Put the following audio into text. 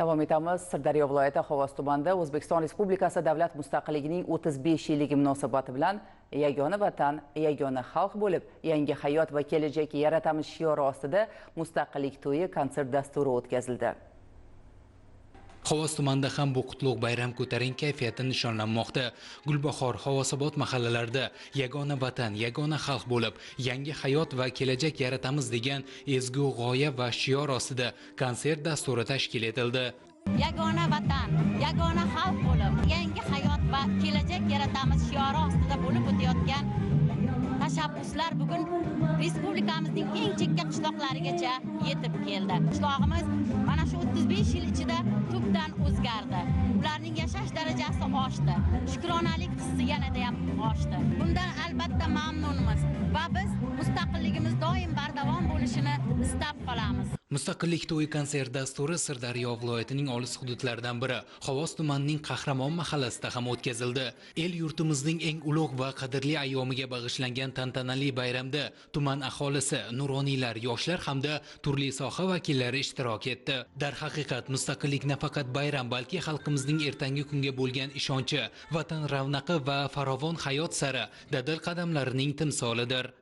Davom etamiz. Sirdaryo viloyati Xovos tumanida O'zbekiston Respublikasi davlat mustaqilligining 35 yilligi munosabati bilan yagona vatan, yagona xalq bo'lib, yangi hayot va kelajak yaratamiz shiori ostida mustaqillik to'yi konsert dasturi o'tkazildi. Xovos tumanida ham bu qutlug' bayram ko'tarinki kayfiyatda nishonlanmoqda. Gulbahor, Xovosobod mahallalarida yagona vatan, yagona xalq bo'lib, yangi hayot va kelajak yaratamiz degan ezgu g'oya va shior ostida konsert dasturi tashkil etildi. Yagona vatan, yagona xalq bo'lib, yangi hayot va kelajak yaratamiz shiori ostida bo'lib o'tayotgan tashabbuslar bugun respublikamizning eng chekka qishloqlarigacha yetib keldi. Qishlog'imiz mana shu 35 yil ichida tubdan o'zgardi. Ularning yashash darajasi oshdi. Shukronalik hissi yanada ham oshdi. Bundan albatta mamnunmiz va biz mustaqilligimiz doim bardavom bo'lishini istab qolamiz. Mustaqillik to'yi konsert dasturi Sirdaryo viloyatining olis hududlaridan biri Xovos tumanining Qahramon mahallasida ham o'tkazildi. El yurtimizning eng ulug' va qadrli ayyomiga bag'ishlangan tantanali bayramda tuman aholisi, nuroniylar, yoshlar hamda turli soha vakillari ishtirok etdi. Darhaqiqat, mustaqillik nafaqat bayram, balki xalqimizning ertangi kunga bo'lgan ishonchi, vatan ravnaqi va farovon hayot sari dadil qadamlarining timsolidir.